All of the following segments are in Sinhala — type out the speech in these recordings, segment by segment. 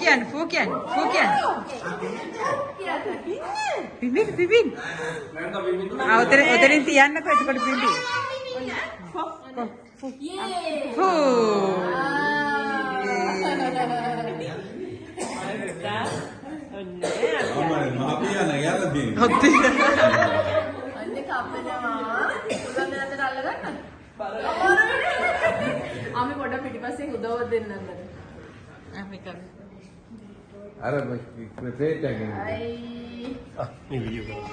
කියන්න ෆෝ කියන්න ෆෝ කියන්න. පිඹින් පිඹින්. ආ ඔතන ඔතනින් තියන්නකෝ එතකොට පිඹි. ෆෝ. ෆෝ. අන්න කපනවා. උගන්න නැතර අල්ලගන්න. අපි පොඩ්ඩක් පිටිපස්සෙන් උදව්වක් දෙන්නම් අර. අපි කරමු. අර ප්ලේට් එකෙන්. අයි. ආ මේ වීඩියෝ කරමු.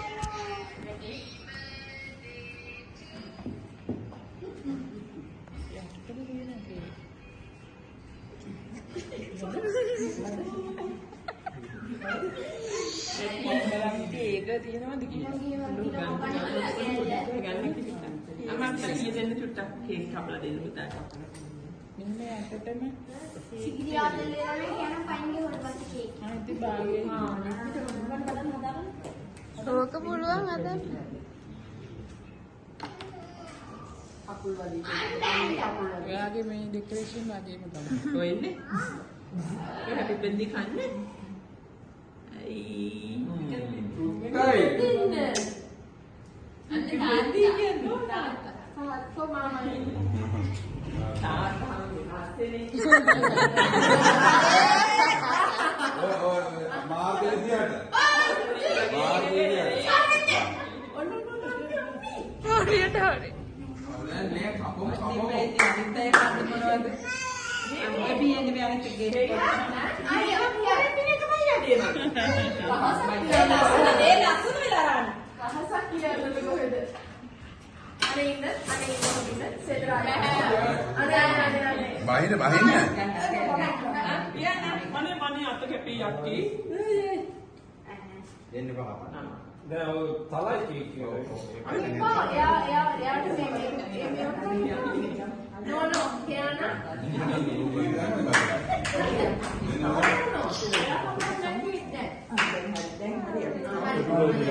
ඒක තියෙනවද කියලා. ගන්න කියලා. අම්මා අපිට කී දෙන්න චුට්ටක් කේක් කපලා දෙන්න පුතා. මෙන්න යටටම ඕක පුළුවන් හදන්න. ඔයාගේ මේ ඩෙකොරේෂන් වගේම තමයි. ඔය එන්නේ. ඔය හැපි බර්ත්ඩේ කන්නේ. අයි. දෙන්න. හැපි බර්ත්ඩේ කියන්නේ. තාත්තා මාමා. තාත්තා හස්තේ. ඔය ඔය මාර්ගය දිහාට. මාර්ගය දිහාට. හරියට හරි. දැන් මේ කපමු කපමු. අනිත් අය කන්නේ මොනවද? ඔය පියන්නේ මේ අනිත් එකේ. අය ඒ ලස්සන වෙලා රාන්න. රහසක් කියන්නද කොහෙද? අනේ ඉන්න අනේ ඉන්න ඉන්න සෙදරා. අනේ අනේ අනේ අනේ. බහින්න බහින්න. පියන්න මනේ මනේ අත කැපී යක්කි. දෙන්න පහ. දැන් ඔය තලයි කේක් එක. එපා එයා එයා එයාට මේ මේ මේ නෝ නෝ කියන්න.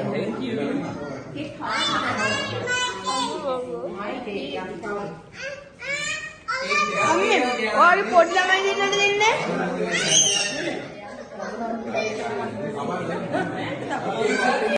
Thank you. අම්මේ ඔයාගේ පොඩි ළමයි දෙන්නට දෙන්නේ.